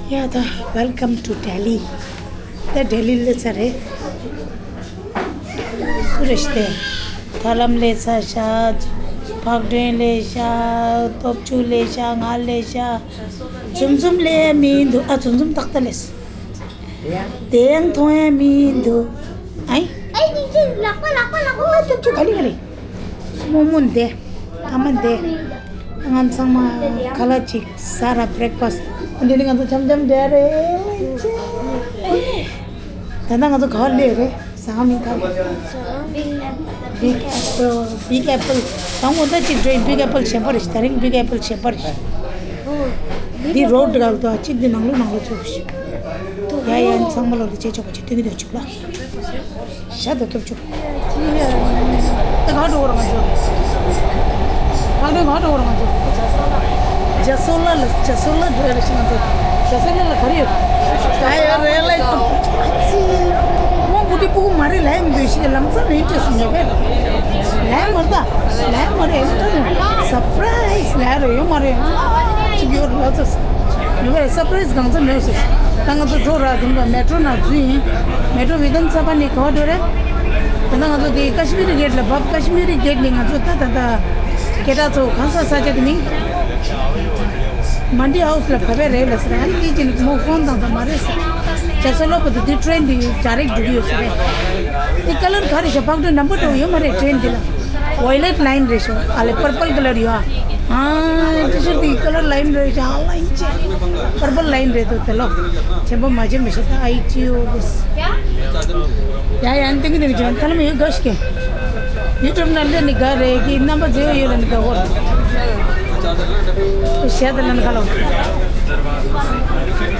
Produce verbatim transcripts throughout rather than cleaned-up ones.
ཡ་ད། Welcome to Delhi. ད་ལྡི་ལི་སླེབས་ཚར་རེད། སུ་རེད་ཤི་དེ། ཐར་ལམ་སླེབས་ཚར་ཤག་ཕག་གྲོན་སླེབས་ཤག་སྟོབས་ཆུ་སླེབས་ཤག་ང་སླེབས་ཤག་འཛོམས་འཛོམས་སླེབས་ཡ་མི་འདུག་ཨ། འཛོམས་འཛོམས་ཏག་ཏག་སླེབས། དེ་ཡང་མཐོང་ཡ་མི་འདུག་ཨའི། ཨའི་ཅིག་ཅིག་ལག་པ་ལག་པ་ལག་པ། ཨོ་སྟོབས་ཆུ་ག་ལེ་ག་ལེ། རྨོ་མོ་འདི། ཨ་མ་འདི། ང་ཚང་མ་ཁ་ལག་ཅིག་ཟ་ར། བྷི་རེག་ཕ་སི། འདི་ནི་ང་ཚོ་འཆམ་འཆམ་བསྡད་རེད། ད་ལྟ་ང་ཚོ་ག་པར་སླེབས་རེད། ཟ་ཁང་མིང་ག་རེད། Big Apple, Big Apple. དང་པོ་ད་ཅིག་འགྲོ་ཡིན། Big Apple གཞན་པ་རེད། ད་རིང་Big Apple གཞན་པ་རེད། འདི་རོ་འདི་ག་ལ་ད་ཅིག་འདི་ནང་ལོགས་ནང་ལོགས་ཚུགས་ཤིག་ཡ་ཡ། ཚང་མ་ལོ་ལ་བྱེད་ཆོག་པ་བྱེད། སྟོན་གྱི་འདུག་ཅིག་ལ། ཤ་ད་ཐུབ་ཆུ། ད་ག་འགྲོ་བར་ང་ཚོ། ག་འགྲོ་ག་འགྲོ་བར་ང་ཚོ། ཇ་སོ་ལ་ལ། ཇ་སོ་ལ་འགྲོ་ཡ་ལ་ཤི་ང་ཚོ། ཇ་སོ་ལ་ལ་ག་རེ་ཡོད། ད་ཡོད་རེད་ལ། ཨ་ཙི། ཝང་བུ་ཏི་སྤུ་གུ་མ་རེད་ལ། ཡིན་འདུག་ཤི་ལམ་སང་ལ་ཡིན་ཅེས་སུ་ཉོ་བས། ལ་མ་རེད་ད། ལ་མ་རེད། ཨེ་ད་སར་པ་རའི་སི་ལ་རེ་ཡོད་མ་རེད། ཨ་ཅིག་ཡོད་ལ་ཙི། ཡོད་པས། སར་པ་རའི་སི་གང་ཚ་མེད་སོ། ད་ང་ཚོ་འགྲོ་ར་དེ་འདྲ་མེ་ཊོ་ནང་འཛུལ་ཡིན། མེ་ཊོ་བི་དན་ཚ་པ་ནི་ག་པར་འགྲོ་རེད། ད་ལྟ་ང་ཚོ་དེ་ཀ་ཤི་མི་རི་གེ་ཊི་ལ་བབས། ཀ་ཤི་མི་རི་གེ་ཊི་ནས་ང་ཚོ་ད་ད་ད་སྐད་གྲགས་ཚོ་གང་ས་ས་ཆ་དེ་མིང་མན་ཌི་ཧའུ་སི་ལ་བབས་པ་རེད་ལ་ཟེར། ཨ་ནི་དེ་རྗེས་ནས་མོ་ཕོན་བཏང་ཙང་མ་རེད་ཟེར། ཇ་སོ་ལ་བུ་དེ་དེ་ཊེན་དེ་ཌའི་རེག་འགྲོ་གི་ཡོད་ཟེར་རེད། དེ་ཀ་ལར་ག་རེ་ཤག་ཕག་གྲུ་ནམ་བར་འགྲོ་ཡོད་མ་རེད། ཊེན་དེ་ལ་ཝའི་ལེཊ་ལའིན་རེད་ཤག་ཨ་ལེ་པར་པལ་ཀ་ལར་ཡོད་ཨ། ཨ་ཊི་ཤར་ཊི་དེ་ཀ་ལར་ལའིན་རེད་ཤག་ཨ་ལའིན་ཅེ། པར་པལ་ལའིན་རེད་འདུག་དེ་ལོ། ཆེན་པོ་མ་བྱེད་མི་ཤེས་ད། ཨའི་ཅི་ཨོ་གིས། ཡ་ཡ། འདི་གི་འདི་གི་ཅན་ཐལ་མི་ཡོད་ག་ཤི་གེ། ཡུ་ཊུབ་ནང་སླེབས་ནི་ག་རེད་གི། རྣམ་པ་མཛེས་པོ་ཡོད་ལ་ནི་ག་བོར། ཞེ་ད་ལ་ནི་ཁ་ལོ།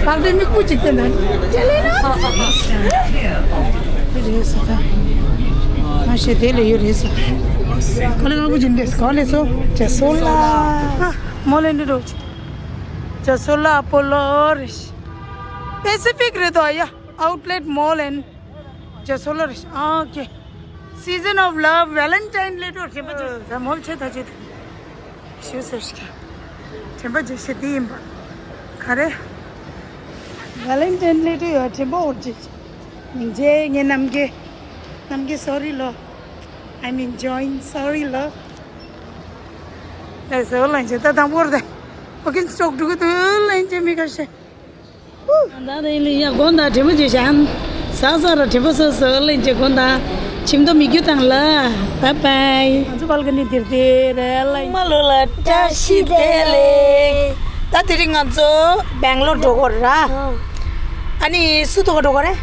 ཕག་གྲུའི་མིག་སྤུ་གཅིག་བསྟན་ན། ཅེ་ལེ་ན། རེད་ས་ད། ང་ཞེ་དེ་ལ་ཡོད་རེད་ས། ག་ལེ་ག་བུ་ཅིན་དེས་ག་ལེ་སོ། ཇ་སོ་ལ། མོ་ལེན་འདི་རོགས། ཇ་སོ་ལ་ཨ་པོ་ལོ་རེད། པེ་སི་ཕིག་རེད་དོ་ཡ། Outlet Mall and ཇ་སོ་ལ་རེད། ཨ་ཨོ་ཁེ། Season of Love, Valentine ལས་འགྲོ་དྲན་པ་ཇ། ད་མོལ་ཆེ་ད་ཆེ་ད། ཞུ་ཟེར་ཤི། དྲན་པ་ཇ་ཤི་དེ་ཡིན་པ། ག་རེ། Valentine ལས་འགྲོ་ཡོད་དྲན་པ་འོར་ཅིག་མིང་རྗེ་ངའི་རྣམ་རྒྱལ། རྣམ་རྒྱལ་sorry ལོ། I'm enjoying, sorry ལོ། ལས་སོ་ལན་ཅེ་ད་དང་པོར་ད། ཨོ་ཁེན་ཅོག་འགྲོ་གི་འདུག་ལན་ཅེ་མི་ཁ་ཤེ། ད་རེ་ལི་ཡ་དགོན་ད་དྲི་མ་བྱེད་ཤན། ས་ས་ར་དྲི་མ་སོ་སོ་ལེན་ཅེ་དགོན་ད། ཁྱིམ་དུ་མི་རྒྱུ་དང་ལ། Bye bye. ང་ཚོ་བལ་ཀ་ནི་དིར་དེ་རེ་ལ། མ་ལོ་ལ་བཀྲ་ཤིས་བདེ་ལེགས། ད་དེ་རིང་ང་ཚོ་སྦེང་ལོར་འགྲོ་གོ་ར། ཨ་ནི་སུ་ཐུག་ག་འགྲོ་གོ་རེ།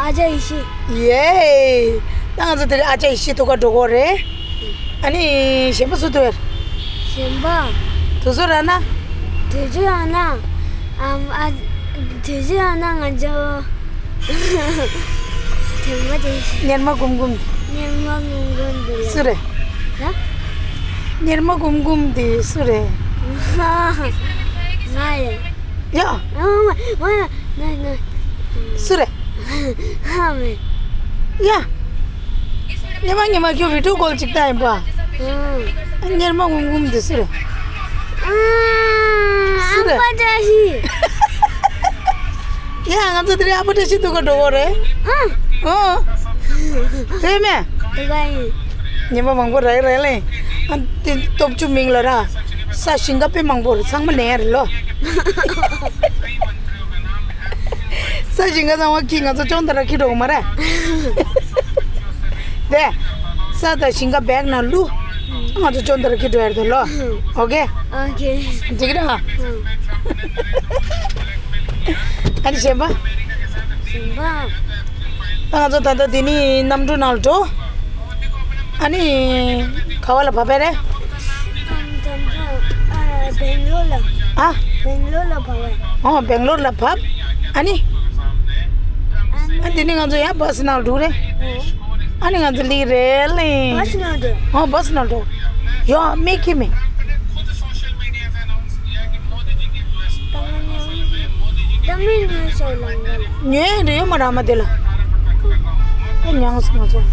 ཨ་ཅག་ཡེ་ཤེས། ཡེ། ད་ང་ཚོ་དེ་རིང་ཨ་ཅག་ཡེ་ཤེས་ཐུག་ག་འགྲོ་གོ་རེ། ཨ་ནི་གཞན་པ་སུ་ཐུག་ཡོད། གཞན་པ། དུ་སུ་ར་ན། དུ་སུ་ར་ན། ཨམ་ཨ། དུ་སུ་ར་ན་ང་ཚོ། དེ་མ་དེ། གཉེར་མ་གུམ་གུམ། གཉེར་མ་གུམ་གུམ་དེ། སུ་རེད། ན། གཉེར་མ་གུམ་གུམ་དེ་སུ་རེད། ང་ཡིན། ཡ། ཨ་མ་མ་ན་ན། སུ་རེད། ཧ་མེ། ཡ། ཉི་མ་ཉི་མ་ཁྱོད་བི་ཌིའོ་ཀོལ་ཅིག་ལྟ་ཡིན་པ། ཨ། གཉེར་མ་གུམ་གུམ་འདི་སུ་རེད། ཨ། སུ་རེད། ཨ་པ་བཀྲ་ཤིས། ཡ་ང་ཚོ་དེ་རིང་ཨ་པ་བཀྲ་ཤིས་ཐུག་ག་འགྲོ་གོ་རེད། ཨ། ཨོ། དེ་མེ། དེ་ག་ཡིན། ཉི་མ་མང་པོ་རེད་རེད་ལེ། ཨ་དེ་སྟོབས་ཆུ་མིང་ལ་ར། ས་ཞིང་ཁ་དཔེ་མང་པོ་རེད། ཚང་མ་ལེན་ཡ་རེད་ལོ། ས་ཞིང་ཁ་ཚང་མ་ཁྱི་ང་ཚོ་ཅོང་ཏ་ར་ཁྱི་འགྲོ་གི་མ་རེད། དེ། ས་དང་ཞིང་ཁ་བེག་ནང་བླུག་ང་ཚོ་ཅོང་ཏ་ར་ཁྱི་འགྲོ་ཡ་རེད་ལོ། ཨོ་ཀེ། ཨོ་ཀེ། འགྲིག་ར། ཨ་ནི་གཞན་པ། གཞན་པ། ད་ང་ཚོ་ད་ལྟ་འདི་ནི་གནམ་གྲུ་ནང་ལ་འགྲོ། ཨ་ནི་ག་བ་ལ་བབས་པ་རེད། ཨ། སྦེང་ལོར་ལ། ཨ། སྦེང་ལོར་ལ་བབས་པ། ཨོ་སྦེང་ལོར་ལ་བབས། ཨ་ནི། ཨ་ནི། ཨ་འདི་ནི་ང་ཚོ་ཡང་བྷ་སི་ནང་ལ་འགྲོ་རེད། ཨ་ནི་ང་ཚོ་ལི་རེད་ལེ། བྷ་སི་ནང་འགྲོ། ཨོ་བྷ་སི་ནང་འགྲོ། ཡོ་མིག་གི་མི། ཉོས་འདྲ་ཡོད་མ་ར་མ་དེ་ལ། ད་མྱངས་སོང་ང་ཚོ།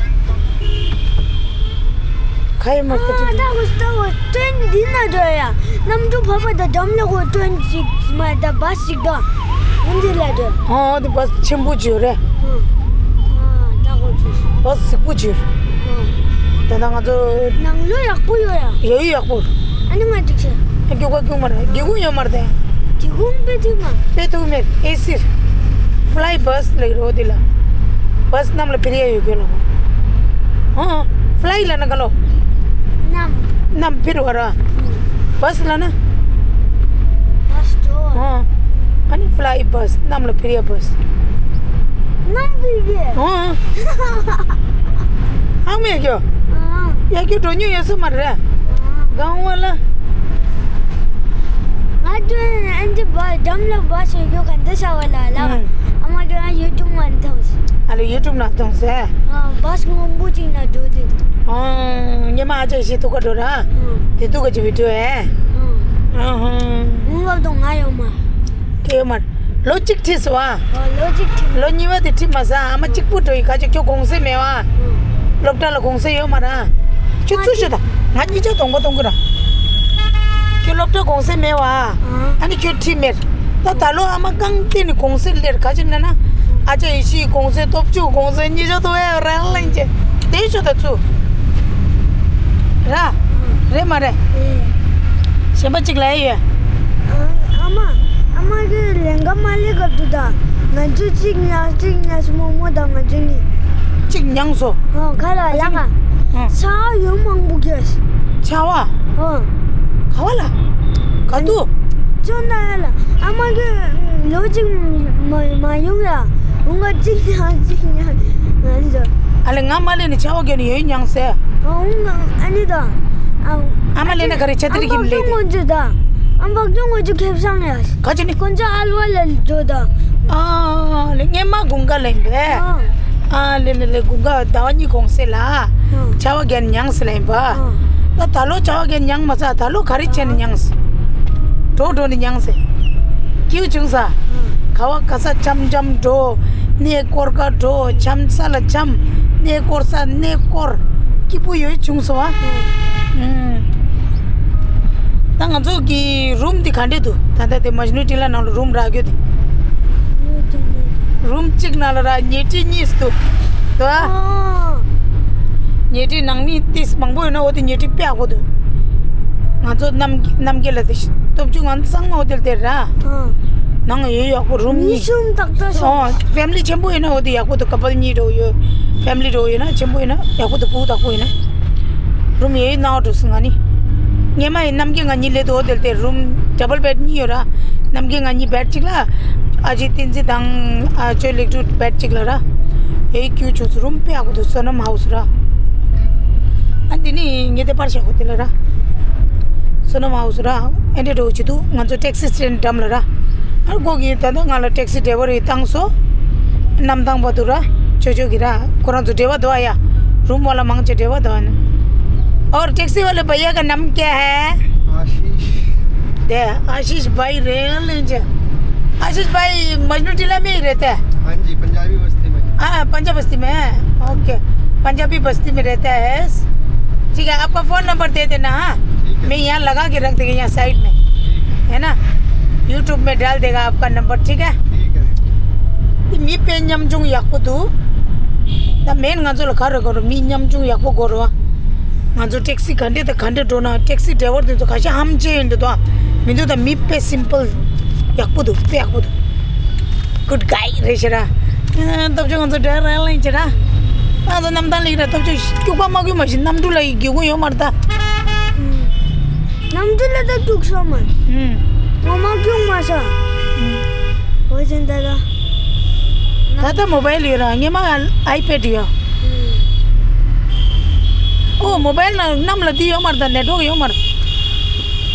ཁ་ཡེ་མ་ཨ་ཁ་ཅིག་ལྟ་གོ་ལྟ་གོ། ཏྲེན་འདི་ན་འགྲོ་ཡ། གནམ་གྲུ་བབས་པ་དང་འགྲམ་ལ་གོ་ཏྲེན་ཅིག་མ་ད་བ་སི་ཅིག་དང་། འོན་ཏེ་ལ་འགྲོ། ཨོ་དེ་བ་སི་ཆེན་པོ་ཅིག་ཡོད་རེད། ཨ་ལྟ་གོ་ཅིག་བ་སི་གཟིགས་པོ་ཅིག་ཡོད། ཨ་ད་ལྟ་ང་ཚོ་ནང་ལོ་ཡག་པོ་ཡོད་ཡ། ཡོད་ཡོད་ཡག་པོ། ཨ་ནི་ང་འགྲིག་ཆེ། ཨ་རྒྱུག་པ་རྒྱུག་མ་རེད། རྒྱུག་ཁུངས་ཡོད་མ་རེད་དེ། རྒྱུག་ཁུངས་དཔེ་ཐུབ་མ། དཔེ་ཐུབ་མེད། ཨེ་སི། Fly bus ལབ་རོ་དེ་ལ། བ་སི་གནམ་ལ་འཕུར་ཡ་ཡོད་མཁན་ལ། ཧོ། Fly ལབ་ན་ག་ལོ། གནམ། གནམ་འཕུར་བ་ར། བ་སི་ལབ་ན། བ་སི་འགྲོ་བ། ཧོ། ཨ་ནི་Fly bus གནམ་ལ་འཕུར་ཡ་བ་སི། གནམ་འཕུར་ཡ། ཧོ། ཨ་མེད་ཀྱོ། ཨ། ཡ་ཁྱོད་འགྲོ་མྱོང་ཡོད་ས་མ་རེད། ཨ། གང་བ་ལ། ང་ཚོའི་ཨན་ཏི་བ་འགྲམ་ལ་བ་སི་ཡོད་ག་འདི་ས་བ་ལ་ལ། ཨ་མ་ཁྱོད་ཡུ་ཊུབ་མ་མཐོང་ཟེར། ཨ་ལེ་ཡུ་ཊུབ་ན་མཐོང་ཟེར། ཨ་བ་སི་སྔོན་པོ་ཅིག་ན་འགྲོ་དེ་འདུག་ཨང་། ཉི་མ་ཨ་ཅག་ཞིག་ཐུག་ག་འགྲོ་ར། ཨང་། དེ་ཐུག་ག་ཅི་བི་ཌི་ཡོ་ཨེ། ཨང་། ཨ་ཧང་། ང་ལབ་དང་ང་ཡོད་མ། ཁྱོད་ཡོད་མ། ལོ་གཅིག་ཁྲིད་སོང་ཨ། ཨོ་ལོ་གཅིག་ཁྲིད། ལོ་གཉིས་པ་དེ་ཁྲིད་མ་ས་ཨ་མ་གཅིག་པུ་འགྲོ་ཡི་ག་ཅིག་ཁྱོད་གུང་སེང་མེད་བ། ཨང་། སློབ་གྲྭ་ལ་གུང་སེང་ཡོད་མ་ར། ཁྱོད་ཚུར་ཤོད་ད། ང་གཉིས་ཆ་གདོང་པ་གཏོང་གི་ར། ཁྱོད་སློབ་གྲྭ་གུང་སེང་མེད་བ། ཨང་། ཨ་ནི་ཁྱོད་ཁྲིད་མེད། ད་ད་ལོ་ཨ་མ་རྐང་སྟེང་ནས་གུང་སེང་སླེབས་ག་ཅིག་ན་ན། ཨ་ཅག་ཡེ་ཤེས་གུང་སེང་སྟོབས་ཆུ་གུང་སེང་གཉིས་ཆ་ཐོ་ཨེ་རང་ལེན་ཅེ། དེ་ཤོད་ད་ཚུར། ར། རེད་མ་རེད། ཨེ། གཞན་པ་གཅིག་ལ་ཡོད། ཨ་ཨ་མ། ཨ་མ་གི་ལས་ཀ་མ་ལས་སྐབས་དུ་ད། ང་ཚོ་གཅིག་ཉག་གཅིག་ཉག་སི་མོ་མོ་དང་ང་ཚོ་གཉིས། གཅིག་མྱངས་སོ། ཨོ་ག་ལ་ཡ་ག་ཨ། ཤ་ཡོད་མང་པོ་གྱོས། ཆ་བ། ཨོ། ག་བ་ལ། ག་དུ། ཅོ་ན་ཡ་ལ། ཨ་མ་གི་ལོ་གཅིག་མ་མ་ཡོང་ཡ། འུང་ག་གཅིག་ཉག་གཅིག་ཉག་ང་ཚོ། ཨ་ལེ་ང་མ་ལས་ནི་ཆ་བ་གྱོན་ནི་ཡོད་མྱངས་སེ། ཨོ་འུང་ག་ཨ་ནི་ད། ཨ་མ་ལེ་ན་ག་རེ་ཆ་དེ་རིགས་ཡིན་ལེ། ཨམ་བག་ཅོང་ངོ་ཅུ་ད། ཨམ་བག་ཅོང་ངོ་ཅུ་ཁེབས་སང་ཡ། ག་ཅི་ནི། ཁོང་ཚོ་ཨལ་ཝ་ལ་འགྲོ་ད། ཨ་ལེ་སྔས་མ་དགུན་ཁ་ལེན་པས། ཨ་ལེ་ལེ་ལེ་དགུན་ཁ་ཟླ་བ་གཉིས་གོང་སེ་ལ། ཆ་བ་རྒྱན་མྱངས་སེ་ལེན་པ། ད་ད་ལོ་ཆ་བ་རྒྱན་མྱངས་མ་ཚ་ད་ལོ་ག་རེ་བྱས་ནས་མྱངས་སེ། འགྲོ་འགྲོ་ནས་མྱངས་སེ། སྐྱིད་བྱུང་ས། ག་བ་ག་ས་འཆམ་འཆམ་འགྲོ། གནས་སྐོར་ག་འགྲོ། འཆམ་ས་ལ་འཆམ། གནས་སྐོར་ས་གནས་སྐོར། སྐྱིད་པོ་ཡོད་བྱུང་སོང་ཨ། ཨུམ། ད་ང་ཚོ་གི་རུམ་འདི་ག་འདྲས་འདུག་ད་ལྟ་དེ་མཇ་ནུ་ཊི་ལ་ནང་ལ་རུམ་རག་རྒྱུ་དེ། རུམ་གཅིག་ནང་ལ་ར་ཉལ་ཁྲི་གཉིས་འདུག་འདུག་ཨ། ཉལ་ཁྲི་ནང་མི་ཏིས་མང་པོ་ཡོད་ན་འོ་དེ་ཉལ་ཁྲི་དཔེ་ཡག་པོ་འདུག་ང་ཚོ་གནམ་གནམ་རྒྱལ་ལ་དེ་སྟོབས་ཆུང་ང་ཚང་མ་འོ་དེ་དེ་ར། ནང་ཡོད་ཡག་པོ་རུམ་གཉིས། ཨོ་ཕེ་མི་ལི་ཆེན་པོ་ཡིན་ན་འོ་དེ་ཡག་པོ་འདུག་ཀ་པལ་གཉིས་འགྲོ་ཡོད། ཕེ་མི་ལི་འགྲོ་ཡོད་ན་ཆེན་པོ་ཡིན་ན་ཡག་པོ་འདུག་སྤུ་གུ་དག་པོ་ཡིན་ན། རུམ་ཡོད་ཡོད་ནང་འགྲོ་སོང་ང་ནི། ངས་མ་ཡིན་གནམ་གྱི་ང་གཉིས་སླེབས་འདུག་འོ་དེ་དེ་རུམ་ཌབ་བལ་བེད་གཉིས་ཡོད་ར། གནམ་གྱི་ང་གཉིས་བེད་གཅིག་ལ། ཨ་ཅེ་བསྟན་འཛིན་དང་ཨ་ཅོ་ལེགས་གྲུབ་བེད་གཅིག་ལ་ར། ཡོད་ཡོད་ཀྱི་བྱུང་སོང་རུམ་དཔེ་ཡག་པོ་འདུག་བསོད་ནམས་ཧའུ་སི་ར། ཨ་འདི་ནི་ངས་དེ་པར་བཞག་གོ་དེ་ལ་ར། བསོད་ནམས་ཧའུ་སི་ར། ཨེ་འདྲས་འགྲོ་གི་འདུག་ང་ཚོ་ཊེག་སི་སི་ཊེན་ཌི་འགྲམ་ལ་ར། ཨ་ཁོ་གིས་ད་ལྟ་ང་ལ་ཊེག་སི་ཌི་རའི་ཝར་ཡིས་བཏང་སོང་། གནམ་ཐང་བར་དུ་ར། ཅོ་ཅོ་གིས་ར། ཁོ་རང་ཚོ་འབྲེལ་བ་འདུག་ཨ་ཡ། རུམ་བ་ལ་མང་ཆེ་འབྲེལ་བ་འདུག་ཨ་ནི། और टैक्सी वाले भैया का नाम क्या है? आशीष। दे, आशीष भाई rail engine. आशीष भाई, मजनू टीला में ही रहता है? हाँ जी, पंजाबी बस्ती में। हाँ, पंजाब बस्ती में है। ओके, पंजाबी बस्ती में रहता है। ठीक है, आपका फ़ोन नंबर दे देना, हाँ? ठीक है। मैं यहाँ लगा के रख देंगे, यहाँ साइड में। ठीक है। है ना? YouTube में डाल देगा आपका नंबर, ठीक है? ठीक है। མི་དཔེ་ཉམ་ཆུང་ཡག་པོ་འདུག་ད་མེན་ང་ཚོ་ལ་ག་རེ་དགོས་རེད། མི་ཉམ་ཆུང་ཡག་པོ་དགོས་རེད་བ། ང་ཚོ་ཊེག་སི་ག་འདྲས་དང་ག་འདྲས་འགྲོ་ན་ཊེག་སི་ཌ་རའི་ཝར་དེ་ཚོ་ག་ཤ་ཧམ་ཆེ་ཡིན་འདུག་ད་མི་འདུག་ད་མི་དཔེ་སིམ་པལ་ཡག་པོ་འདུག་དཔེ་ཡག་པོ་འདུག Good guy རེད་ཤག་ར། སྟོབས་ཆུང་ང་ཚོ་འདྲ་ར་ལེན་ཅེ་ར། ང་ཚོ་གནམ་ཐང་ལེགས་ར། སྟོབས་ཆུང་སྐྱུག་པ་མ་སྐྱུག་མ་ཤི། གནམ་གྲུ་ལ་ཡི་སྒེའུ་ཁུང་ཡོད་མ་རེད་ད། གནམ་གྲུ་ལ་ད་སྐྱུག་སོང་མ། ཨུམ། ངོ་མ་སྐྱུག་མ་ས། ཨུམ། འོ་ཅན་ད་ད། ད་ལྟ་མོ་བལ་ཡོད་ར། སྔས་མ་ཨའི་པེ་ཌི་ཡོད། ཨུམ། ཨོ་མོ་བལ་ནང་གནམ་ལ་འདི་ཡོད་མ་རེད་ད། ནེཊ་ཝརཀ་ཡོད་མ་རེད།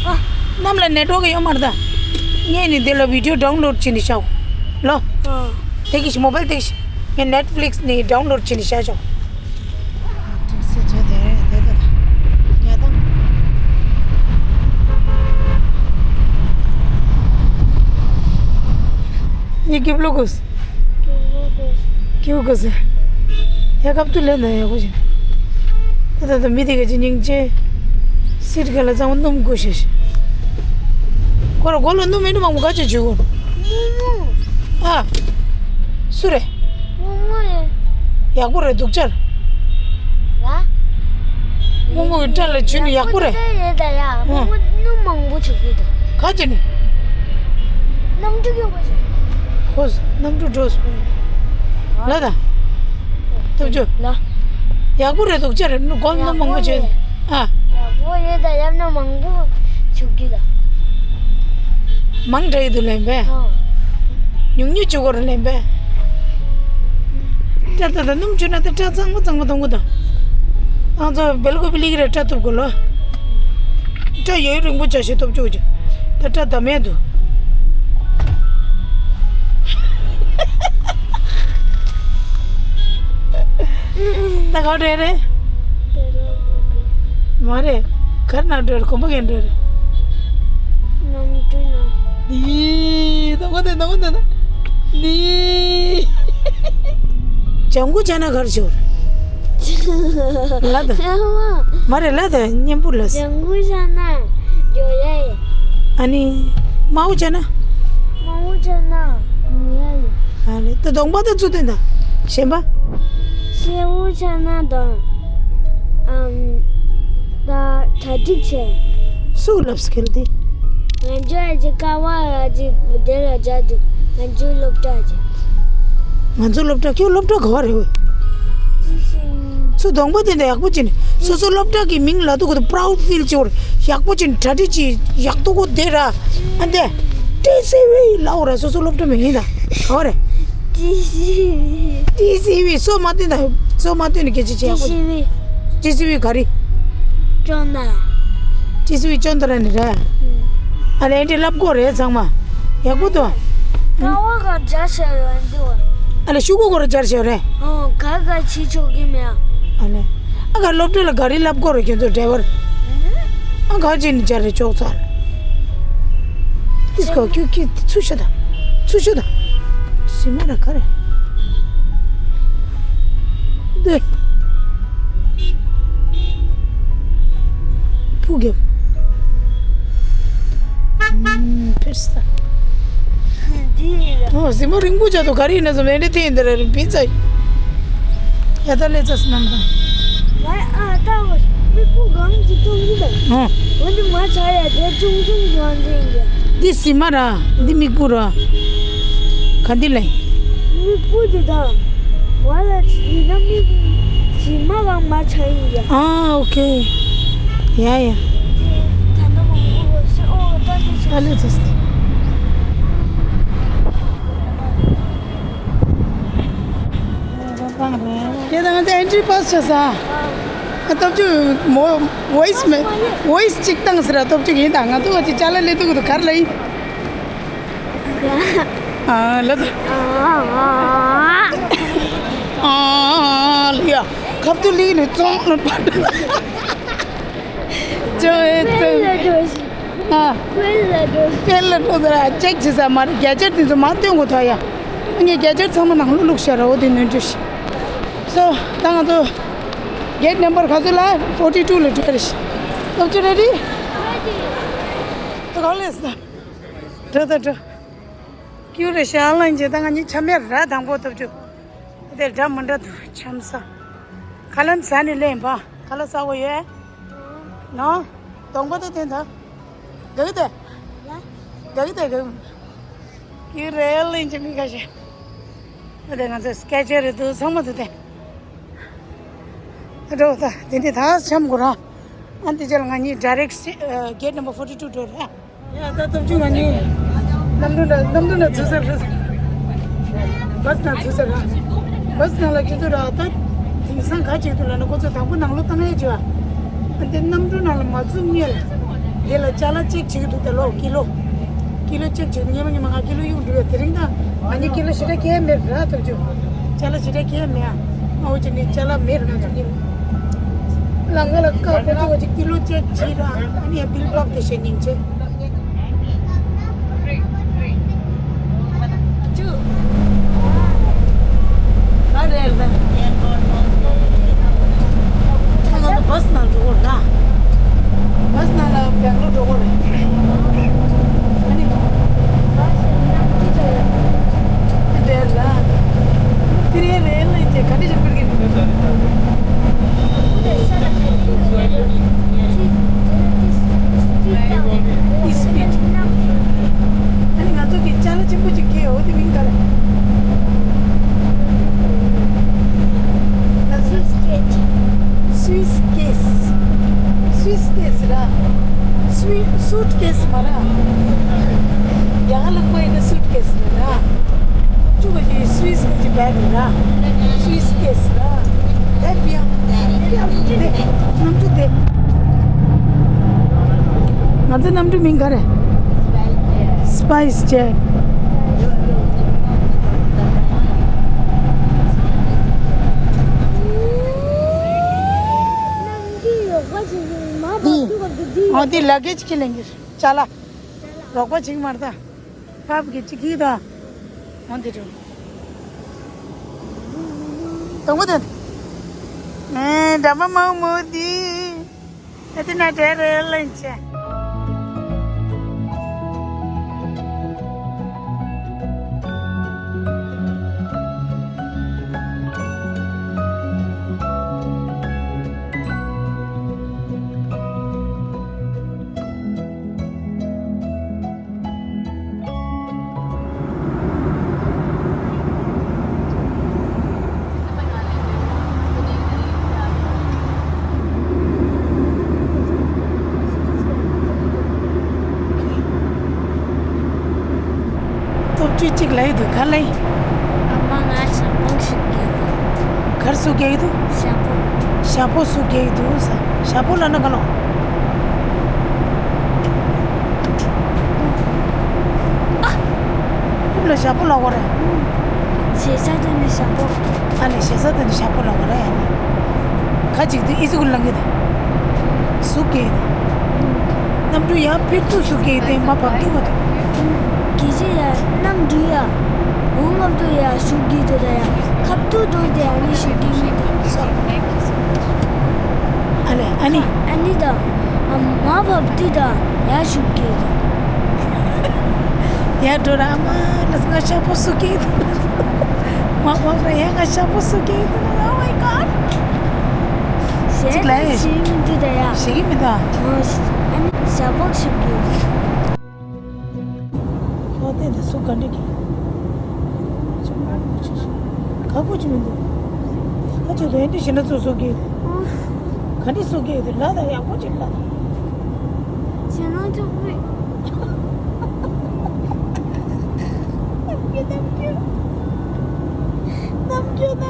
ཨ། གནམ་ལ་ནེཊ་ཝརཀ་ཡོད་མ་རེད་ད། ངས་ནི་འདི་ལ་བི་ཌི་ཡོ་ཌའུན་ལོཌ་བྱས་ནས་བཞག་ལོ། ཨ། དེ་གི་ཤི་མོ་བལ་དེ་གི་ཤི། ངས་ནེཊ་ཕི་ལིག་སི་ནས་ཌའུན་ལོཌ་བྱས་ནས་བཞག་ཆོག ये क्यों लोगोस? क्यों लोगोस? क्यों लोगोस? या कब तू लेना है कुछ? ད་ད་ད་མི་དེ་ག་ཅི་སྙིང་རྗེ། སིར་ག་ལ་ཚང་མ་སྣུམ་དགོས་ཤེས་ཤེས། ཁོ་ར་མགོ་ལ་སྣུམ་མེད་ན་མང་པོ་ག་ཅི་བྱུག་གོ། མོག་མོག་ཨ། སུ་རེད། མོག་མོག་ཡིན། ཡག་པོ་རེད་འདུག་ཅར། ལ། མོག་མོག་གི་སྐྲ་ལ་བྱུག་ནས་ཡག་པོ་རེད། ཡག་པོ་རེད་ད་ཡ། ཨ། མོག་མོག་སྣུམ་མང་པོ་བྱུག་གི་འདུག་ག་ཅི་ནས། གནམ་གྲུ་ཡོད་པ་ཞིག་ཁོ་གནམ་གྲུ་འགྲོ་སོང་། ལ་ད། སྟོབས་ཆུ། ལ། ཡག་པོ་རེད་འདུག་ཅར་མགོ་སྣུམ་མང་པོ་བྱུག་ཨ། ཡག་པོ་རེད་ད་ཡབ་ན་མང་པོ་བྱུག་གི་ལ། མང་དྲགས་ཡི་འདུག་ལན་པས། ཨ། ཉུང་ཉུང་བྱུག་གོ་ར་ལན་པས། སྐྲ་ད་ད་སྣུམ་བྱུག་ན་ད་སྐྲ་གཙང་མ་གཙང་མ་གཏོང་གི་དང་། ཨང་ཚོ་སྦེལ་ཀོབ་ལི་གི་རེད་སྐྲ་གཏུབ་དགོས་ལོ། སྐྲ་ཡོད་རིང་པོ་བྱ་ཞིག་སྟོབས་ཆུ་ཅིག་ད་སྐྲ་ད་མེད་འདུག་ད་ག་རེ་རེད། མ་རེད། གར་ན་འགྲོ་རེད་གོམ་པ་གན་འགྲོ་རེད། ནམ་དུ་ན། འདི། ནམ་གོ་དེ་ནམ་གོ་དེ་ན། འདི། ལྗང་གུ་ཆ་ན་གར་ཤོར། ལ་ད། མ་རེད་ལ་ད་སྙན་པོ་ལ། ལྗང་གུ་ཆ་ན་འགྲོ་ཡ་ཡ། ཨ་ནི། དམར་པོ་ཆ་ན། དམར་པོ་ཆ་ན་ཉལ་ཡ་ཡ། ཨ་ནི་ད་གདོང་པ་ད་ཚུར་སྟོན་ད། གཞན་པ། སེར་པོ་ཆ་ན་དང་། ཨམ། ད་གྲ་སྒྲིག་བྱས། སུ་ལབ་སྐལ་དེ། ང་ཚོ་ཨ་ཅེ་ཀ་བ་ཨ་ཅེ་དེ་ལ་བྱ་དུ་ང་ཚོའི་སློབ་གྲྭ་ཅེ། ང་ཚོ་སློབ་གྲྭ་ཁྱོད་སློབ་གྲྭ་ག་བ་རེད་བས། ཅི་ཞིག་ཚུར་གདོང་པ་དེ་འདྲ་ཡག་པོ་ཅིག་ནི་སོ་སོ་སློབ་གྲྭ་གི་མིང་ལ་དུ་གོ་དུ་proud feel ཅིག་བོར་ཡག་པོ་ཅིག་ནི་གྲ་སྒྲིག་ཅིག་ཡག་ཏུ་གོ་དེ་ར་ཨ་འདེ་ཏི་སི་ཝི་ལ་འོ་ར་སོ་སོ་སློབ་གྲྭ་མིང་ཡིན་ད་ག་བ་རེད། ཏི་སི་ཝི། ཏི་སི་ཝི་སོ་མ་བསྟན་ད་སོ་མ་བསྟན་ནི་སྐད་ཆ་ཅིག་ཡག་པོ་ཅིག་ཏི་སི་ཝི་ག་རེ། ཅོན་ད། ཏི་སི་ཝི་ཅོན་ད་ར་ནི་ར། ཨ་ལེ་འདི་ལབ་དགོས་རེད་ཚང་མ། ཡག་པོ་འདུག་ཀ་བ་ག་འཇའ་ཤར་ཡོད་འདུག་ཨ་ལེ་ཤུ་གུ་གོ་ར་འཇར་ཤར་རེད། ཨོ་ག་ག་ཕྱི་ཕྱོགས་ཀྱི་མེད། ཨ་ལེ། ཨ་ག་སློབ་གྲྭ་ལ་ག་རེ་ལབ་དགོས་རེད་ཁྱོད་ཚོ་ཌ་རའི་ཝར། ཨ་ག་ཅི་ནི་འཇར་རེད་ཅོག་ཚར། ཏིས་ཀོ་ཁྱོད་ཁྱོད་ཚུར་ཤོད་ད། ཚུར་ཤོད་ད། སི་མ་ར་ག་རེ། འདི། ཕུག་གེ། ཕེར་ས། འདི་ཡིན་ལ། ཨོ་གཟིགས་མོ་རིང་པོ་བྱ་དུ་ག་རེ་ཡིན་ན་བཟོ་མེད་འདི་ཐེ་ཡིན་འདི་ར་རིང་པིན་ཚ་ཡི། ཡ་ད་ལེ་ཚ་སྣམ་དང་། ང་ཨ་ད་བ་མི་སྤུ་གང་ཅིག་གཏོང་གི་ད། ཨོ། འོན་ཏེ་མ་ཆ་ཡ་དེ་ཅུང་ཅུང་གང་ཅིག་ཡིན་གྱི། འདི་གཟིགས་མ་ར་འདི་མིག་སྤུ་ར། ག་འདི་ལེ། མིག་སྤུ་འདི་དང་། ང་ལ་ཡིན་ན་མིག་གཟིགས་མ་གང་མ་ཆ་ཡིན་གྱི། ཨ་ཨོ་ཁེ། ཡ་ཡ། ད་ལྟ་མང་པོ་ཤི་ཨོ་ད་ལྟ་ཤི། ད་ལེ་ཚ་སྟེ། ཡ་ད་ང་ཚོ་ཨེན་ཊི་རི་པཱ་སི་བྱས་ས། ཨ་སྟོབས་ཆུ་མོ་ཝོ་ཡི་སི་མེ་ཝོ་ཡི་སི་གཅིག་བཏང་ཟེར་ར་སྟོབས་ཆུ་གིས་ད་ང་ཚོ་བ་ཅིག་ཅ་ལག་ལས་ཐུག་གི་འདུག་གར་ལ་ཡིན། ཨ་ལ་ད། ཨ་ལ་ཡ་ཁབ་ཏུ་ལི་ནི་ཙོང་ལ་པ་ཏུ་ལ། ཅོ་ཨེ་ཙོང་། ཨ། ཧྥེལ་ལ་འགྲོ། ཧྥེལ་ལ་འགྲོ་ཟེར་ཨ་ཅེག་བྱེད་ས་མ་རེད་རྒྱ་ཆེར་དེ་ཚོ་མ་སྟོན་དགོས་ཐོ་ཡ། ངས་རྒྱ་ཆེར་ཚང་མ་ནང་ལོ་བླུགས་ཤར་ར་འོ་དེ་ནོན་འགྲོ་ཤི། སོ་ད་ང་ཚོ་གེ་ཊི་ནམ་བར་ག་ཚོད་ལ་ཕོར་ཊི་ཊུ་ལ་འགྲོ་རེད་ཤི། སྟོབས་ཆུ་རེ་ཌི། ད་ག་ལས་ས། འགྲོ་ད་འགྲོ། ཀྱུ་རེ་ཤ་ལང་ཅེ་ད་ང་གཉིས་ཆ་མེད་ར་དང་པོ་སྟོབས་ཆུ། དེ་འདྲ་མི་འདྲ་འདུག་འཆམ་ས། ཁ་ལན་ཟ་ནས་ལེན་པ། ཁ་ལ་ཟ་བོ་ཡོད། ནོ། གདོང་པ་དེ་དེ་འདྲ། ག་གི་དེ། ག་གི་དེ་ག་གི། ཀྱི་རེ་ལེན་ཅི་མི་ཁ་ཤེ། ཨ་དེ་ང་ཚོ་སྐད་ཆ་རེད་འདུག་ཚང་མ་འདུག་དེ། འགྲོ་ད་དེ་འདི་ད་འཆམ་དགོས་ར། ཨ་འདི་ཅལ་ང་གཉིས་ཌའི་རེག་ཊི་གེ་ཊི་ནམ་བར་ཕོར་ཊི་ཊུ་འགྲོ་ར། ཡ་ད་སྟོབས་ཆུང་ང་ནི་གནམ་གྲུ་འདྲ་གནམ་གྲུ་འདྲ་ཚུད་ས་རེད། བཱས་ནང་ཚུད་ས་ར། བཱས་ནང་ལ་ཁྱེད་ཚོ་ར་ད་དེང་སང་ག་ཅིག་ཏུ་ལ་ན་ཁོ་ཚོ་དང་པོ་ནང་ལོགས་བཏང་ཡས་བྱོས་ཨ། འདི་གནམ་གྲུ་ནང་ལ་མ་བཙུགས་སྔོན་ལ་དེ་ལ་ཅ་ལག་ཅེག་བྱེད་ཀྱི་འདུག་ད་ལོ་ཀི་ལོ། ཀི་ལོ་ཅེག་བྱེད་ཀྱི་འདུག་སྔོན་མ་སྔོན་མ་ང་ཀི་ལོ་གཡུག་འགྲོ་ཡ་དེ་རིང་ད་ང་གཉིས་ཀི་ལོ་ཞེ་དྲག་ཁྱད་མེད་ར་སྟོབས་ཆུང་། ཅ་ལག་ཞེ་དྲག་ཁྱད་མེད་ཨ། ཨ་འོ་ཅི་ནི་ཅ་ལག་མེད་ར་ང་ཚོ་གཉིས། ལམ་ཁ་ལ་ཀ་ཁོ་ཚོ་བ་ཅིག་ཀི་ལོ་ཅེག་བྱེད་ར་ཨ་ནི་ཡ་བིལ་ཕབ་དེ་བྱེད་སྙིང་རྗེ། ཆུ། ག་རེ་རེད། ཁྱེད་རང་ཚོ་བ། ང་ཚོའི་གནམ་གྲུ་མིང་ག་རེ། Spice Jet། འདི། འོ་འདི་ལ་གེ་ཅི་ཁྱེར་ལེན་གྱི་ཅ་ལག་རོགས་པ་ཅིག་མར་ད། ཕབ་ཀྱི་ཅི་གི་ད། འོ་འདི་རུ། དང་པོ་དེ། ཨེ་འདྲ་མ་མང་མོ་འདི། ཨ་ཏི་ན་དྲེ་རེ་ལེན་ཆེ། སྟོབས་བཅུ་གཅིག་ལ་ཡོད་དུ་ག་ལ་ཡིན། ཨ་མ་ང་ཞབས་བྲོ་ཞིག་རྒྱག་གི་འདུག་གར་སུ་རྒྱག་གི་འདུག་ཞབས་བྲོ། ཞབས་བྲོ་སུ་རྒྱག་གི་འདུག་ས། ཞབས་བྲོ་ལ་ན་ག་ལོ། རྐུབ་ལ་ཞབས་བྲོ་ལ་གོ་རེད། ཞེ་ས་དེ་ནི་ཞབས་བྲོ། ཨ་ལས་ཞེ་ས་དེ་ནི་ཞབས་བྲོ་ལ་གོ་རེད་ཡ་ནི། ཁ་ཅིག་དེ་ཨི་ཟུག་ལང་གི་དེ། སུ་གེ་དེ། གནམ་གྲུ་ཡ་ཕེབས་དུས་སུ་གེ་དེ་མ་བབ་དུས་གོ་དེ། གི་ཅི་ཡ་གནམ་གྲུ་ཡ། འོ་ངབ་ཏུ་ཡ་ཞུགས་ཀྱི་འདུག་ད་ཡ། ཁབ་ཏུ་འགྲོ་དེ་ཨ་ནི་ཞུགས་ཀྱི་མི་འདུག་ཨ་ལས་ཨ་ནི། ཨ་ནི་ད། ཨ་མ་བབ་དུས་ད་ཡ་ཞུགས་ཀྱི་འདུག་ཡ་འགྲོ་ར་ཨ་མ་ལ་ང་ཞག་པོ་སུ་ཀྱི་འདུག་མ་བབ་ར་ཡ་ང་ཞག་པོ་སུ་ཀྱི་འདུག Oh my god། ཞེས་ཅིག་ལ་ཡ་ཞེས་མི་འདུག་ད་ཡ། ཞེས་ཀྱི་མི་འདུག་ཨ་ནི་ཞག་པོ་ཞུགས་ཀྱི་འདུག་ཁོ་བལྟས་ཏེ་སུ་ག་འདྲ་གི། ཁ་ཁུ་ཅི་མི་འདུག་ཁ་ཆེ་དོན་དེ་ཞེ་ན་ཚོ་སུ་གི། ག་འདྲ་སུ་གི་དེ་ལ་ད་ཡག་པོ་ཅིག་ལ། ཞེ་ན་ཅོག་པུས། རྣམ་འགྱུར་རྣམ་འགྱུར།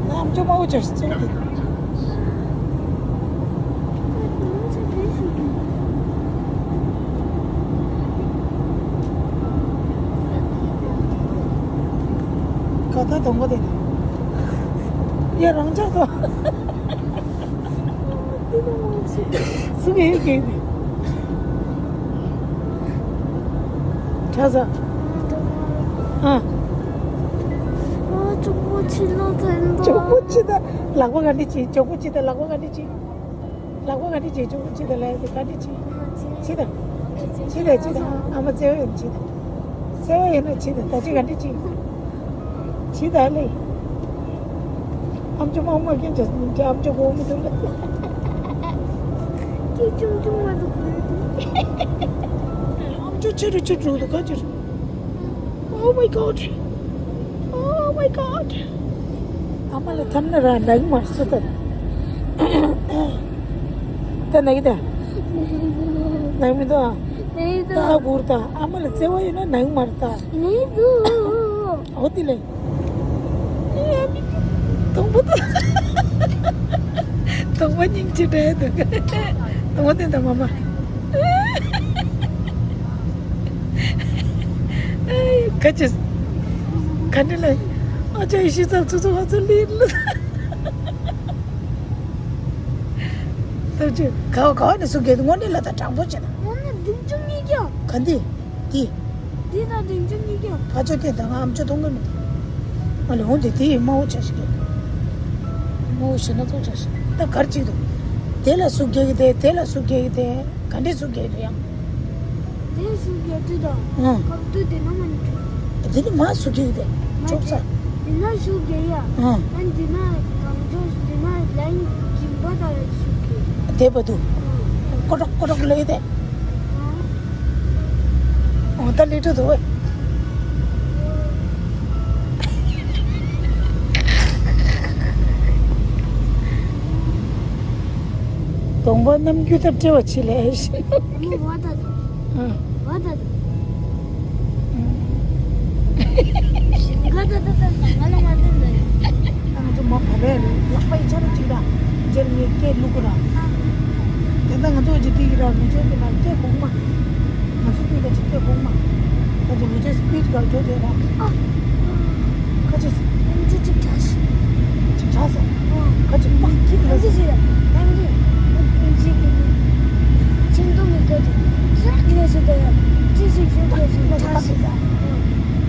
རྣམ་འགྱུར་མང་པོ་བྱས་ཤིག་ཅེས་དེ། ཀ་ད་དང་པོ་དེ། ཡ་རང་ཅག་ཏོ། སུ་གེ་གེ་དེ། ཁྲ་ས། ཨ། ཨ་ཅོག་པོ་ཆི་ལོ་ཚན་པ། ཅོག་པོ་ཆི་ད་ལག་པ་ག་འདྲ་ཅི། ཅོག་པོ་ཆི་ད་ལག་པ་ག་འདྲ་ཅི། ལག་པ་ག་འདྲ་ཅི། ཅོག་པོ་ཆི་ད་ལ་ཡ་དེ་ག་འདྲ་ཅི། ཆི་ད། ཆི་ད་ཆི་ད་ཆི་ད། ཨ་མ་བརྩེ་བ་ཡོད་ཆི་ད། བརྩེ་བ་ཡོད་ན་ཆི་ད། ད་ཅི་ག་འདྲ་ཅི། ཇི་ལྟར་ལས། ཨམ་ཅོག་མང་མ་ཁྱེད་ཅག་ཨམ་ཅོག་གོ་མི་འདུག་ལ། ཁྱེད་ཆུང་ཆུང་མ་འདུག་གོ་མི་འདུག་ཨམ་ཅོག་ཆེ་རུ་ཆེ་འགྲོ་འདུག་ག་ཅི་རུ། Oh my god. Oh my god. ཨ་མ་ལ་ཐམ་ན་ར་ནག་མ་སུ་ད། ད་ནག་ད། ནག་མི་འདུག་ཨ། ནག་འདུག་ད་གུར་ད་ཨ་མ་ལ་བརྩེ་བ་ཡོད་ན་ནག་མ་རེད་ད། ནག་འདུག་འོ་དེ་ལས། དང་པོ་དང་། དང་པོ་སྙིང་རྗེ་འདྲ་འདུག་དང་པོ་དེ་དང་མ་མ། ཁ་ཅིག་ག་འདྲ་ལ། ཨ་ཅག་ཡེ་ཤེས་ཚ་ཚུ་ཚུ་ཧ་ཚུ་ལི་ལི། ཐབས་ཅིག་ག་ག་ནས་སུ་གེ་དངོས་གནས་ལ་ད་དྲང་པོ་བྱེད་ན། འོ་ན་བདུན་ཅུ་གཉིས་ཀྱང་། ག་འདི། འདི། འདི་དང་བདུན་ཅུ་གཉིས་ཀྱང་། ཕ་ཆོས་སྐད་དང་ང་ཨམ་ཅོག་གཏོང་གི་མི་འདུག་ཨ་ལེ་འོང་དེ་དེ་ཡི་དམའ་བོ་ཆ་ཞིག་གི། དམའ་བོ་ཞེ་ན་ཚོ་ཆ་ཞིག་ད་གར་ཅིག་འདུག་དེ་ལ་སུ་རྒྱག་གི་དེ་དེ་ལ་སུ་རྒྱག་གི་དེ་ག་འདྲས་སུ་རྒྱག་གི་འདུག་ཡང་། དེ་སུ་རྒྱག་དུས་དང་། ཨང་། སྐབས་དུས་དེ་ན་མ་ནི་དེ་ནི་མ་སུ་རྒྱག་གི་དེ་ཆོག་ས། དེ་ན་སུ་རྒྱག་ཡ། ཨང་། ཨ་ནི་དེ་ན་གང་ཆོག་དེ་ན་ལན་སྦྱིན་པ་དང་སུ་རྒྱག་དེ་བ་དུ། ཨང་། ཀོ་ཀྲོག་ཀོ་ཀྲོག་ལས་དེ། ཨང་། འོ་ད་ལི་ཁྲོ་དོ། གདོང་པ་རྣམ་འགྱུར་དང་བྲལ་བ་ཆེ་ལས་ཤིག་མོ་བ་ད་དོ། ཨ། བ་ད་དོ། ཞིང་ཁ་ད་ད་ད་ང་ལ་མ་ཐོན་ད། ང་ཚོ་མ་བ་བས་ལག་པ་ཡི་ཆ་རུ་ཅིག་ད་རྗེར་ངས་སྐད་བླུག་གི་ར། ཨ། ད་ལྟ་ང་ཚོ་གཅིག་དེ་ཡི་ར་མི་ཆོག་གི་ན་སྐད་གོང་མ། ང་ཚོ་སྐད་ཀྱི་སྐད་གོང་མ། ད་ཅི་མི་ཆོག་སི་པིཌ་ག་འགྲོ་དེ་ར། ཨ། ཁ་ཅིག་ཨེམ་ཆི་ཅིག་བྱ་ཤི། ཅིག་བྱ་ས། ཨ། ཁ་ཅིག་པག་ཅིག་ཨེམ་ཆི་ཅིག་ཨེམ་ཆི། ཨེམ་ཆི་གི་ཆིང་ཏུ་མི་དགོས་དེ། ཅིག་ནས་སུ་དེ་ཅི་ཞིག་ཞུ་དགོས་ཞིག་བྱ་ཤི་ད།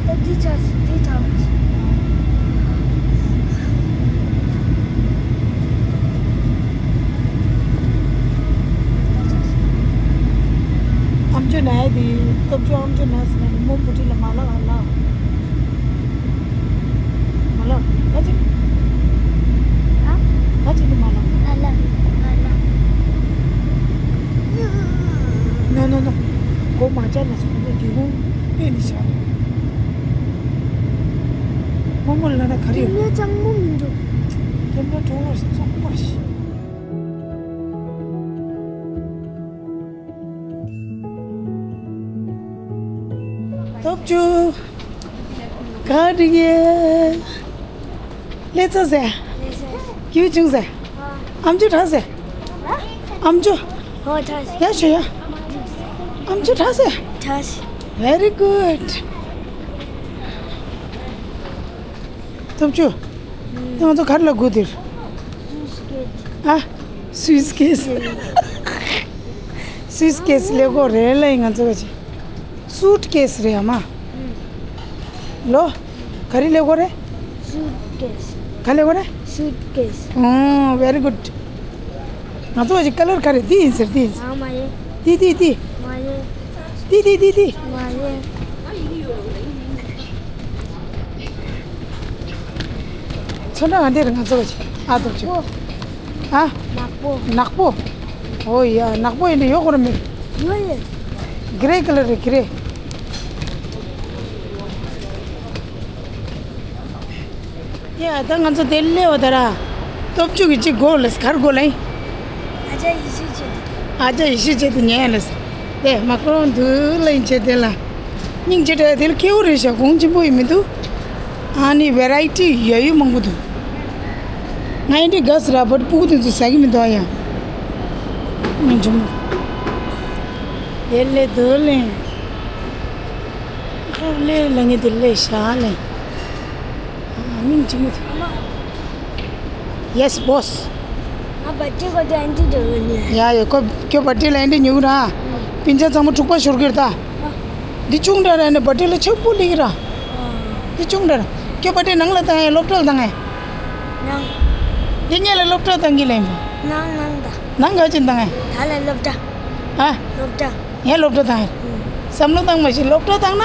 ད་འདི་བྱ་ཤི་འདི་བྱ་མ་ཤི། ཨམ་ཅོག་ན་ཡ་དེ་སྟོབས་ཆུ་ཨམ་ཅོག་ན་ཟེར་ན་ནི་མོ་བུ་ཁྲིད་ལ་མ་ལགས་ཨ་ལགས། མ་ལགས་ཨ་ཅི། ཨ། ཨ་ཅི་ནི་མ་ལགས། ཨ་ལགས་ཨ་ལགས། ནོ་ནོ་ནོ། གོ་མ་ཆ་ན་སོང་ཚོ་སྒེའུ་ཁུང་པེ་ནི་བཞག་ནས། མོ་མོ་ལ་ན་ག་རེ་ཡོད། ཀེམ་ར་གཙང་མོ་མི་འདུག་ཀེམ་ར་གྲོང་ལ་བཙོག་པ་ཞིག་སྟོབས་ཆུ། ག་རེ་ཡེ། ལེ་ཚ་ཟེ། ཀྱུ་ཅུང་ཟེ། ཨམ་ཅོག་གྲགས་ཟེ། ཨམ་ཅོག་ཡ་ཤོ་ཡ། ཨམ་ཅོག་གྲགས་ཟེ། Very good. སྟོབས་ཆུ། ང་ཚོ་ག་རེ་ལ་སྒུག་དེར། ཨ། སུས་ཀེས། སུས་ཀེས་ལེ་གོ་རེ་ལེ་ང་ཚོ་ག་ཅི། སུཊ་ཀེས་རེད་ཨ་མ། ལོ། ག་རེ་ལེ་གོ་རེ། སུཊ་ཀེས། ག་ལེ་གོ་རེ། སུཊ་ཀེས། ཨོ་very good. ང་ཚོ་ག་ཅི་ཀ་ལར་ག་རེ་འདི་ཡིན་ཟེར་འདི་ཡིན་ཟེར། ཨ་མ་ཡེ། འདི་འདི་འདི། མ་ཡེ། འདི་འདི་འདི་འདི། མ་ཡེ། ཚོན་ཁྲ་ག་འདི་རེད་ང་ཚོ་ག་ཅི། ཨ་སྟོབས་ཆུ། ཨ། ནག་པོ། ནག་པོ། ཨོ་ཡ་ནག་པོ་ཡིན་ན་ཡོད་གོ་ར་མེད། ཡོད་ཡོད། གི་རེ་ཀ་ལར་རེད་གི་རེ། ཡ་ད་ང་ཚོ་དེ་སླེབས་པ་ད་ར། སྟོབས་ཆུ་གི་གཅིག་གོ་ལེས་གར་གོ་ལེ། ཨ་ཅག་ཡེ་ཤེས་ཆེད་དུ། ཨ་ཅག་ཡེ་ཤེས་ཆེད་དུ་ཉལ་ལེས། དེ་མ་ཀྲོན་དུ་ལེན་ཆེད་དེ་ལ། སྙིང་རྗེ་དྲགས་དེ་ལ་ཁེའུ་རེད་ཤག་གོང་ཆེན་པོ་ཡིན་མི་འདུག་ཨ་ནི་བེ་རའི་ཊི་ཡ་ཡུ་མང་པོ་འདུག་ང་ཡིན་དེ་ག་སི་ར་བར་སྤུ་གུ་དེ་ཚོ་ཟ་གི་མི་འདུག་ཨ་ཡ། སྙིང་རྗེ་མོ། དེ་ལེ་དུ་ལེན། ཁ་ལེ་ལ་ངེ་དེ་ལེ་ཤ་ལེ། ཨ་སྙིང་རྗེ་མོ་དེ། Yes boss. ང་བ་ཏི་གོ་དེ་ཨན་ཏི་དེ་ལེ་ཉེ། ཡ་ཡ་ཁོ་ཁྱོད་བ་ཏི་ལ་ཨན་ཏི་ཉེ་གུ་ར། སྤུན་ཆ་ཚང་མ་འཁྲུག་པ་ཤོར་གི་རེད་ད། འདི་ཆུང་དྲགས་ར་ནི་བ་ཏི་ལ་ཆག་པོ་ལི་གི་ར། འདི་ཆུང་དྲགས་ར། ཁྱོད་བ་ཏི་ནང་ལ་བཏང་ཡ་སློབ་གྲྭ་ལ་བཏང་ཡ། ནང་། འདི་ཉེ་ལ་སློབ་གྲྭ་བཏང་གི་ལེ་མོ། ནང་ནང་ད། ནང་ག་ཅི་བཏང་ཡ། ད་ལ་སློབ་གྲྭ། ཨ། སློབ་གྲྭ། ངས་སློབ་གྲྭ་བཏང་ཡིན། བསམ་བློ་བཏང་མ་ཤེས་སློབ་གྲྭ་བཏང་ན་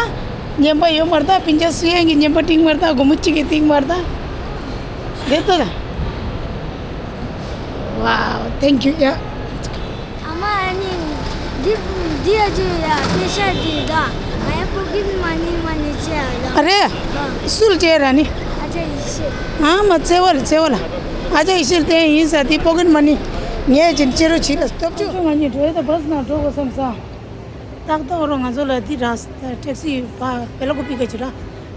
ཉན་པ་ཡོད་མ་རེད་ད། སྤུན་ཆ་སུ་ཡན་གྱི་ཉན་པ་ཏིང་མ་རེད་ད། སྒོར་མོ་གཅིག་གི་ཏིང་མ་རེད་ད། དེ་ལྟ་ད། Wow, thank you. Yeah. ཨ་མ་ཨ་ནི་འདི་འདི་ཨ་ཅེ་ཡ་པེ་ཤ་འདི་ད་ང་ཡ་པོ་ཀིན་མ་ནི་མ་ནི་ཅེ་ཡ་ལ། ཨ་རེ། སུལ་ཅེ་ར་ནི། ཨ་ཅེ་ཡེ་ཤེས། ཨ་མ་ཙེ་བ་ལ་ཙེ་བ་ལ། ཨ་ཅེ་ཡེ་ཤེས་དེ་ཡིན་ས་དེ་པོ་ཀིན་མ་ནི། ངས་ཅིན་ཅེ་རོ་ཆི་ལ་སྟོབས་ཆུ། ང་གཉིས་འགྲོ་ཡ་ད་བྷ་སི་ནང་འགྲོ་དགོས་བསམ་ས། ཏག་ཏག་རོ་ང་ཚོ་ལ་འདི་རག་ཊེག་སི་ཕ་བེ་ལ་ཀུ་པི་ག་ཅི་ར་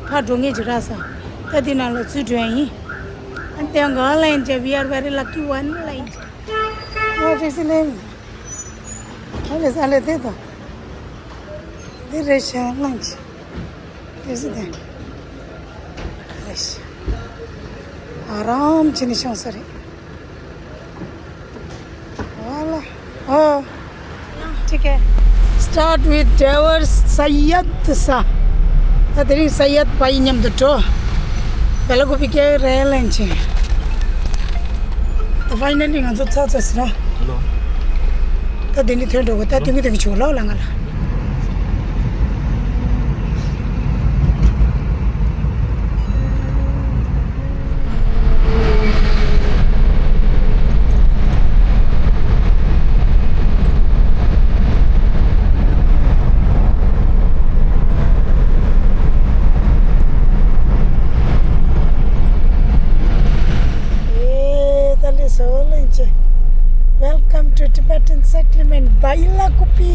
ཕ་འགྲོ་ངེས་ཅི་རག་ས། ད་འདི་ནང་ལ་ཚུར་འགྲོ་ཡ་ཡིན། ཨན་ཏེ་ང་ལ་ཡིན་ཅེ། We are very lucky one ལ་ཡིན་ཅེ། ཨ་ཊེག་སི་ལེན། ཨ་ལེ་ས་ལེ་དེ་དང་། འདི་རེད་ཤ་ལང་ཅི། ཊེག་སི་དེ། རེད་ཤ། ཨ་རམ་ཅི་ནི་ཤོང་ས་རེད། Voilà. Oh. ठीक है. Start with driver Sayed ས། ད་དེ་རིང་སཡད་པ་ཡི་མཉམ་དུ་འགྲོ། བེ་ལ་ཀུ་པི་ཀེ་རེ་ལེན་ཆེ། ད་ཕའི་ནལ་ལི་ང་ཚོ་ཚར་ཚར་ཟེར་ར། ད་དེ་ནི་ཐོན་འགྲོ་གོ། ད་དུང་གི་དུང་གི་ཆུ་ལོག་ལ་ང་ལ། ཨེ་ད་ལི་སོ་ལེན་ཅེ། Welcome to Tibetan settlement Bailakupi.